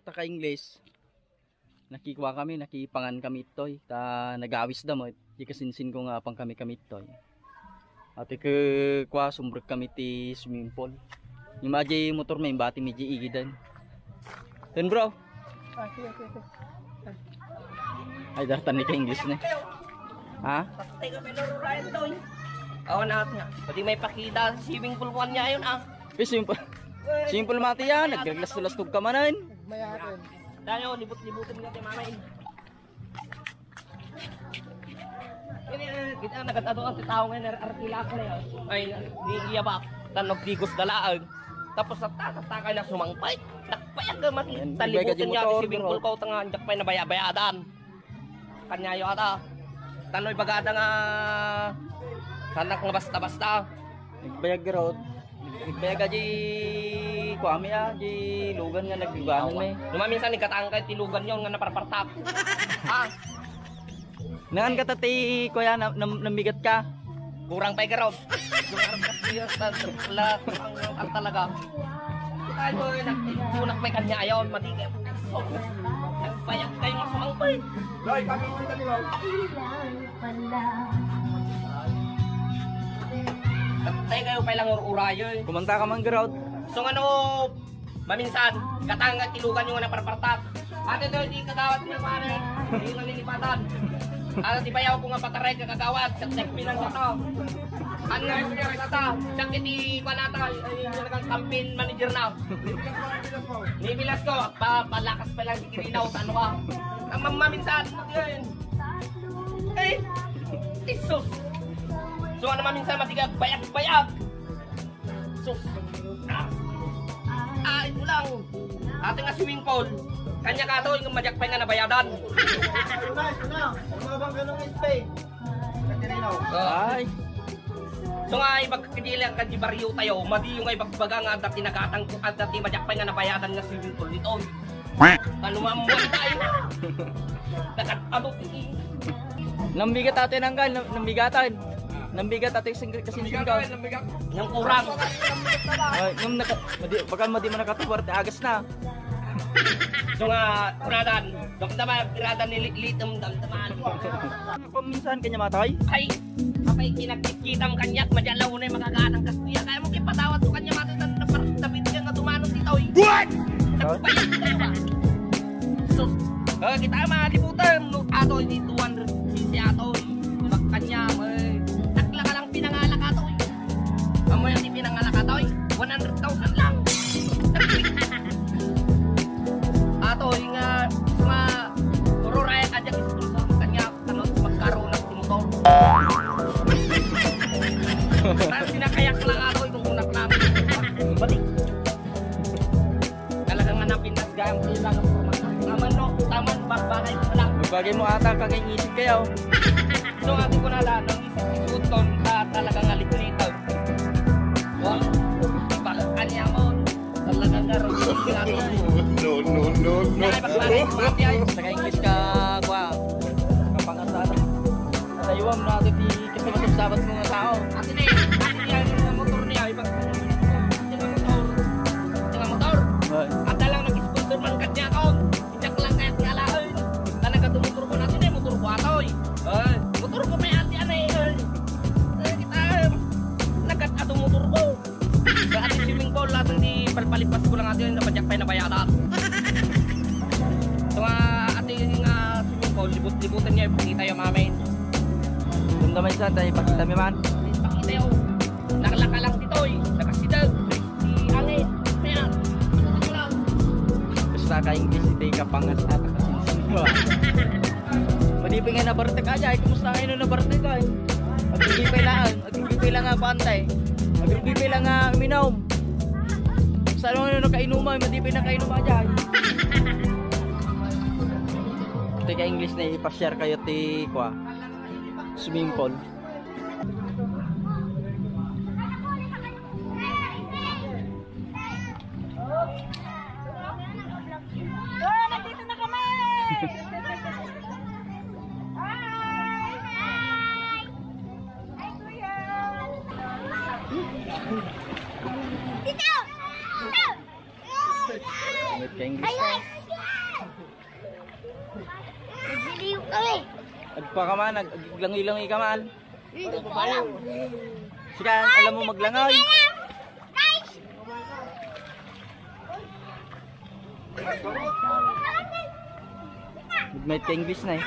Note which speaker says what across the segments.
Speaker 1: ka English. Nakikuha kami, nakipangan kami itoy. Ta nagawis da mo, di kasinsin ko nga pang kami itoy. At kuha sumbrek kami ti swimming pool. Yung mga motor may bati medyo igidan. Ten bro. Ay dartan ni ka English na. Ha?
Speaker 2: Patay ka meloro ryan doy. Awan natin nga. Pwede may pakita sa swimming pool ko niya yun ah.
Speaker 1: Simple. Simple mati yan, naglas-lastog ka manan.
Speaker 2: Mayakin. Tayo, libut-libutin nga tayo mamain. Kita nagkatado ang titao ngayon, arkila ko na yan. Ay, niyabak, tanog digos dalaan. Tapos natakay na sumangpay. Nakpayag ka man, talibutin niya sa swimming pool ko, tangan, jakpay na bayabayadan. Kanyayo ata. Tanoy bagada nga, sanak nga basta-basta.
Speaker 1: Nagbayag road. Nagbayag ka di kuami di lugan nga nagluganan may.
Speaker 2: Lumaminsan ni katangkay tilugan yon nga naparpartap. Ah.
Speaker 1: Nangan ka tati kuya namigat ka.
Speaker 2: Kurang pa ka raw. Kurang ang talaga. Tayo nagtunak pa kanya ayon matigay. Nagbayag kayo nga sumangpay. Loy, kami mo tani mo. Tayo kayo pa lang urayo.
Speaker 1: Kumanta ka man ground.
Speaker 2: So ano, maminsan, katanga tilugan yung naparpartat. Ate doon, di kagawat niya pare. Hindi nalilipatan. Ano, di bayaw ko nga pataray kagawat. Saksak pinang ito. Ano nga yung ito? Sakit di panata. Yung nagang campaign manager na. Nibilas ko, palakas pa lang si Kirinaw. Ano ka? Maminsan, yun. Eh, isus. So ano maminsan matigag bayag-bayag. Sus. Ito lang. Ate nga swimming pool. Kanya ka to, yung majakpay nga nabayadan.
Speaker 3: Suna. Umabang ka ng spay.
Speaker 1: Ay.
Speaker 2: So nga ibagkadilang ka di baryo tayo, madi yung ibagbaga nga dati nagatang at dati majakpay nga nabayadan nga swimming pool dito. Ano mamuhay tayo? Nakatado.
Speaker 1: Nambigat atin hanggang, nambigatan. Nambigat atin kasinsin ka.
Speaker 2: Yung kurang.
Speaker 1: Yung baka madi man nakatuwar, agas na.
Speaker 2: So nga, kuradan. Damdaman, kuradan nilitam damdaman.
Speaker 1: Paminsan kanya matay?
Speaker 2: Ay, kapay kinagkikita mo kanyak, madyalaw na yung makakaanang kastiya. Kaya mo kipatawad ko kanya matay na napit ka nga tumanong dito. What? Nagpapayag ka ba? So, kita mga libutan. Ato, hindi 200cc ato. Kanya, takla ka lang pinangalak ato. Amoy ang di pinangalak ato. 100,000 lang. Ato, yung mga puro raya ka dyan sponsor mo kanya magkaroon ng timotor. Tapos sinakayak lang ato itong unak namin. Balik. Talagang hanapin nas gayang ilang taman no, taman bakbakay ko lang.
Speaker 1: Bagay mo ata kagay isip kayo.
Speaker 2: So atin ko na lang ng isip ton talagang alit-litaw. Wow, kanya mo talagang garo.
Speaker 3: No.
Speaker 1: Saka English ka kuha. Kapangasada. Sa iwam natin di kasi masabsabat mga tao.
Speaker 2: Atin yung motor niya ibang motor. At lang nag-sponsor man kanya ko. Injak lang kahit ngalaon. Talaga tumutur ko natin motor ko atoy. Motor ko may ati anay. Kita nagkatato motor ko. Sa ating swimming pool lahat di palpalipas ko lang atin na majakpay na bayadan. So ating swimming pool libut-libutan niya ipakita yung mamin.
Speaker 1: Dumdamay sa tayo pakita mi man.
Speaker 2: Pakita yung nakalaka lang dito nakasidag. Si angin. Kaya
Speaker 1: Basta ka English ito kapangas at kasinsin mo. Madipin nga nabarte ka dyan. Kumusta kayo nung nabarte ka? Agribipay lang nga pantay. Agribipay lang nga minom. Saan mo nung nakainuman? Madipin na kainom ka dyan. Ito ka English na ipashare kayo ti kwa swimming pool.
Speaker 4: Nandito na kami! Hi, kuya! Dito! Dito!
Speaker 1: May ka-English na.
Speaker 4: Nagliliw kami.
Speaker 1: Agpa ka man, aglangoy-langoy ka man.
Speaker 4: Hindi ko alam.
Speaker 1: Sika, alam mo maglangoy. May ka-English na eh.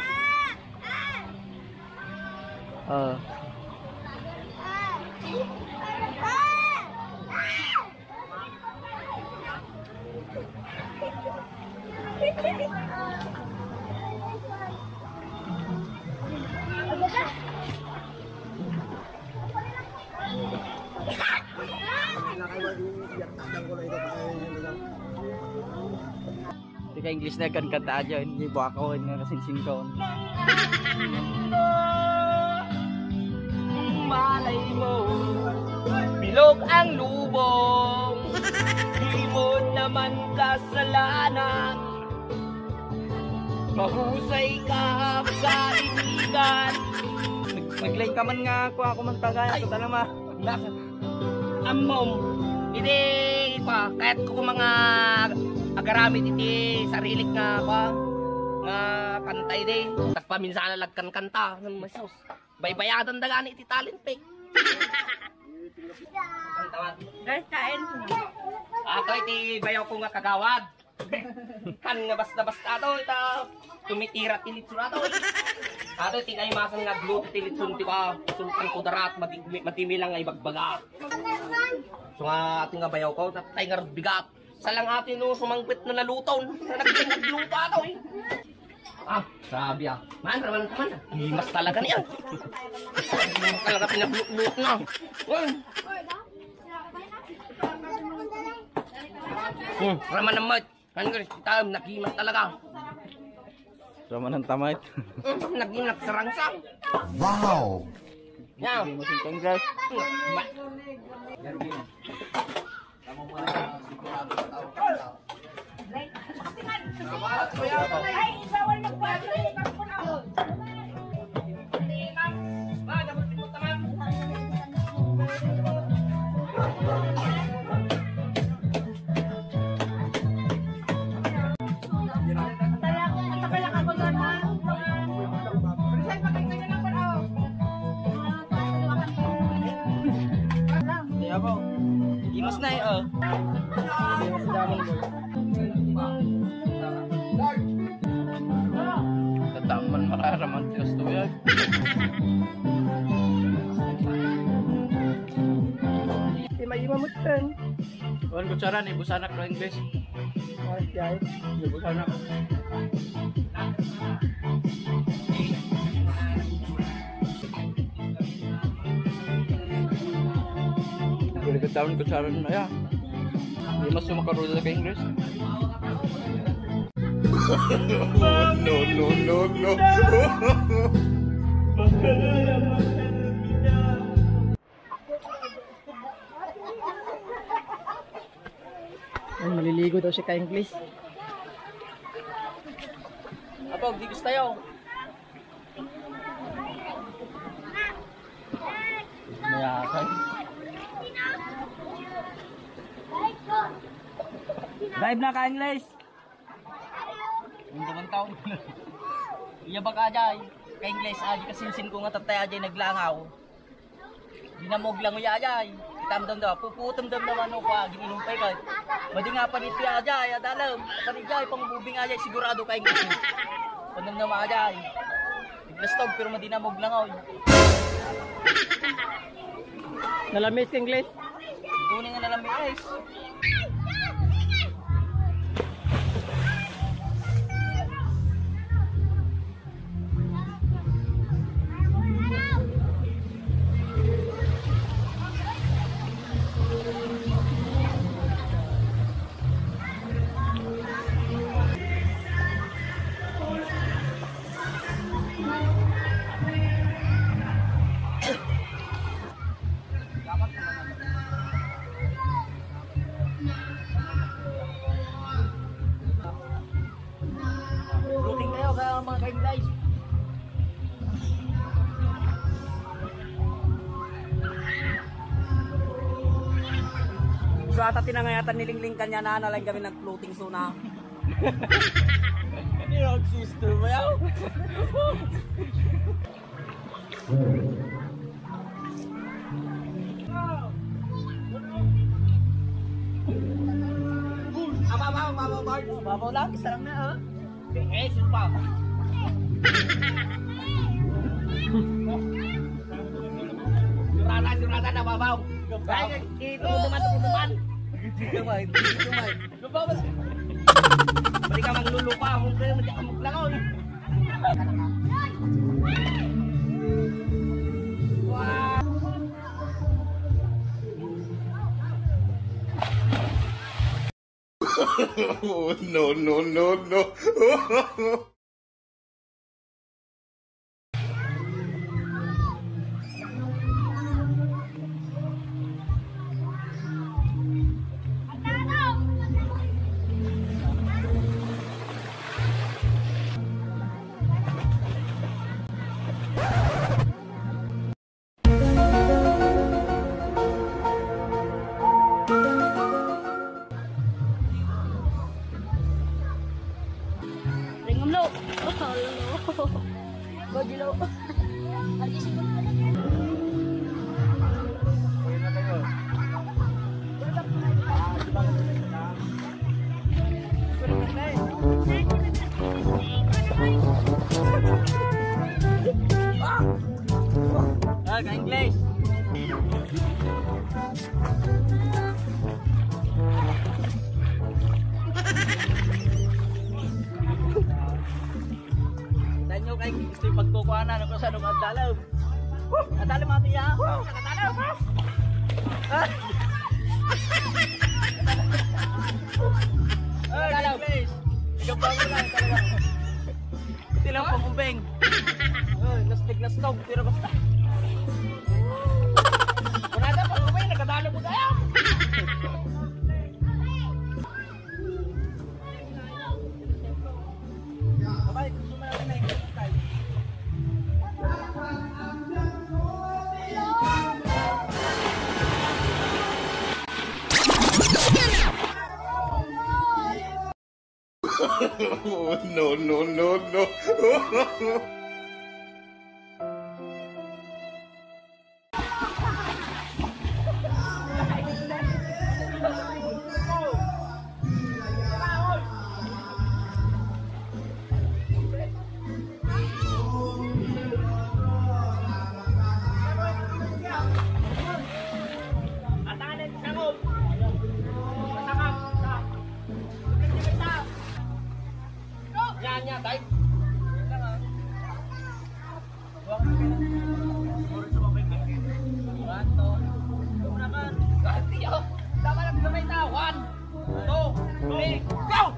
Speaker 1: Hindi ka English na kan kanta aja, hindi buka ko, hindi kasinsin ko.
Speaker 2: Malay mo, bilog ang lubong, di mo naman kasalanan. Mahusay ka kaibigan.
Speaker 1: Nag-line ka man nga ako man tagayan ko tanama.
Speaker 2: Amom, hindi pa kahit ko mga agaramit iti sarilik nga pa nga kanta iti. Tagpaminsan na lagkan kanta ng masos. Baybayadan daga ni iti talent pick.
Speaker 4: Guys, kain.
Speaker 2: Ato iti bayaw ko nga kagawad. Kan nga basta-basta ato ita tumitira tilitsun ato. Ato iti kay masan nga gluto tilitsun ti pa sultan kudarat matimilang nga ibagbaga. So nga ating nga bayaw ko tatay nga bigat. Salang atin no sumangpit na naluton. Nagluto ato eh. Ah, sabi ah. Man, raman naman. Himas talaga niya. Himas talaga pinagluto na. Raman naman. Kanina kita naghimas talaga.
Speaker 1: Raman ng tamay.
Speaker 2: Naghimas sarangsang.
Speaker 5: Wow!
Speaker 2: Yan.
Speaker 1: Hindi mo sin English.
Speaker 4: Ay, bawal magpapalito.
Speaker 1: Kaya po. Himas na eh, oh. Himas damon ko. Tataman makaraman Diyos to yan.
Speaker 3: Ima-ima mo ten.
Speaker 1: Kuhan kutsara ni busanak no English.
Speaker 3: Okay.
Speaker 1: Ni busanak. Boleh ketahuan kutsara na ya. Hindi mas sumakarula sa English. No.
Speaker 3: Ay, maliligo daw siya ka-English.
Speaker 1: Abog, di gusto tayo. Mayakan.
Speaker 3: Dive na ka-English.
Speaker 1: Yung dumang taon. Iya ba ka ajay? Ka-English ajay kasinsin ko nga tatay ajay naglangaw. Di na mo glangoy ajay. Tamdam daw, puputam dam naman ako gininumpay ka. Madi nga paniti ajay, adalam. Panijay, pangbubing ajay, sigurado ka-English. Pandam naman ajay. Iglastog, pero madi na mo glangaw.
Speaker 3: Nalamis ka-English?
Speaker 1: Tunay nga nalang guys. Floating tayo kaya mga ka-English.
Speaker 3: So ata tinangayatan nilingling kanya na nalang kami ng floating suna.
Speaker 1: Hindi ako susto ba yaw?
Speaker 2: Babaw lang, isa lang na ha. Eh, supa. Surata na babaw. Ay, ito duman. Dumay. Balik ka maglulupa, kung kayo maglangon. Wow.
Speaker 5: Oh, no.
Speaker 4: Ringom lo. Oh, lo. Gojilo. Lagi sibuk.
Speaker 1: Ah, ka-English. Tanyo kay gusto yung pagkukuhanan kung saan ang adalaw. Adalaw mga tiya. Adalaw. Adalaw. Ikaw pa mo lang talaga. Ito lang pangumbeng. Lastig na stog. Pero basta. Kung nada pangumbeng, nagkadalo mo tayo. Kapay, gusto mo natin na yung tayo.
Speaker 5: Oh, no.
Speaker 2: Yan, tayo. Tama lang gamay na. 1, 2, 3, go!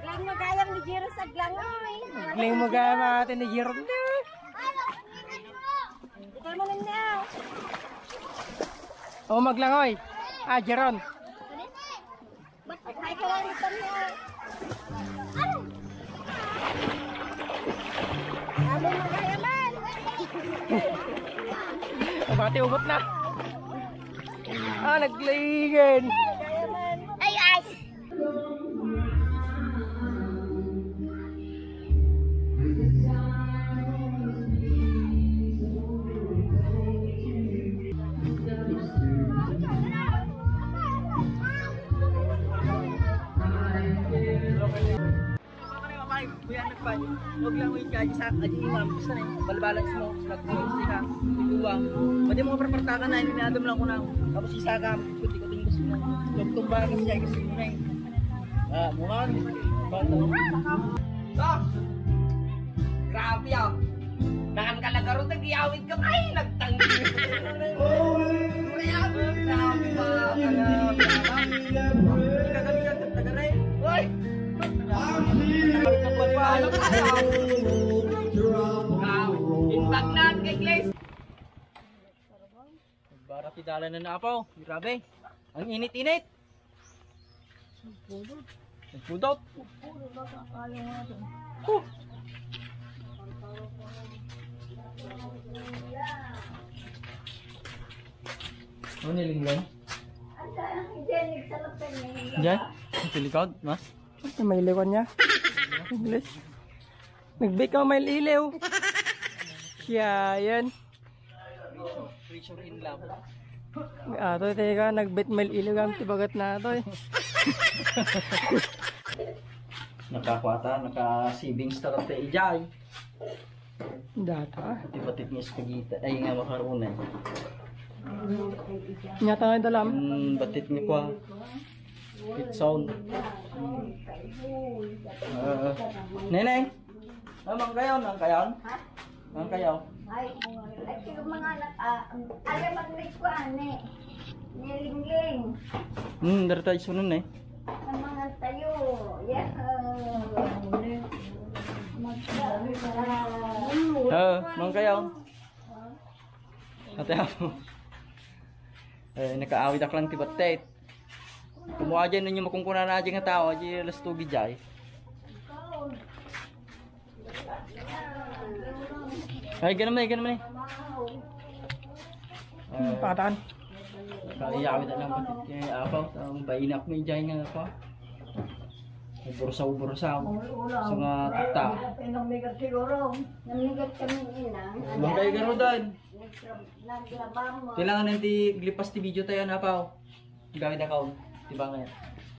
Speaker 4: Lang magayang ni Jiro sa glangoy.
Speaker 3: Ling mo gaya natin ni Jeron.
Speaker 4: Ito mo lang na.
Speaker 3: O maglangoy. Ah, Jeron.
Speaker 4: Ba't ay ka lang ito niya? Ano magayaman?
Speaker 3: Bati ugot na. Ah, nagligan.
Speaker 4: Ay, ice!
Speaker 1: Huwag lang yung kaji sa kaji imam. Basta na yung balbalan mo. Nag-uwi ka. Ituwang. Pwede mo perpertakan na. Ininadam lang ko na. Tapos isa ka. Ikot-ikotin gusto mo. Tumba ka siya. Gusto mo na yun. Mukhang.
Speaker 2: Grabe ah. Nakan ka lang karoon, nag-iawit ka. Ay, nagtanggi. Grabe ba?
Speaker 1: Kagalian. Tagaray.
Speaker 2: Uy! Impagnan kay Glaze.
Speaker 1: Barati dala na na po. Grabe. Ang init-init. Nagpudot. Oh. Ano nilinggan? Diyan? Sa likod, mas?
Speaker 3: May iliwan niya. English. Nag-bake ka may iliw. Siya, yan.
Speaker 1: Pressure in love.
Speaker 3: Ato, teka, nag-bet may iliw ang tibagat na ito eh.
Speaker 1: Nakakwata, naka-savings tarante ijay.
Speaker 3: Data.
Speaker 1: Tibatit niya spaghetti. Ay nga makarunay.
Speaker 3: Nyata nga dalam.
Speaker 1: Batit niya kwa. Kitson. Neneng. Namang kayo, nang kayon? Nang kayo?
Speaker 4: Ay, siguro mga anak, alam mag-make ko, ane. Nilingling.
Speaker 1: Dari tayo sunod eh.
Speaker 4: Ang mga tayo. Yeah.
Speaker 1: Nang kayo? Ate ako. Nakaawit ako lang tibatit. Kumuha dyan ninyo makungkunan na dyan nga tao. Dyan alas tugi dyan. Ay, ganun man eh.
Speaker 3: Pakataan.
Speaker 1: Kayawit na lang batit kaya apaw. Bainak mo yung dyan nga ako. Bursaw. So nga tata.
Speaker 4: Namigat siguro. Namigat kami inang.
Speaker 1: Nang kayo gano'n doon.
Speaker 4: Naglabang mo.
Speaker 1: Kailangan nanti glipas ti video tayo na apaw. Gawin ako. Diba ngayon?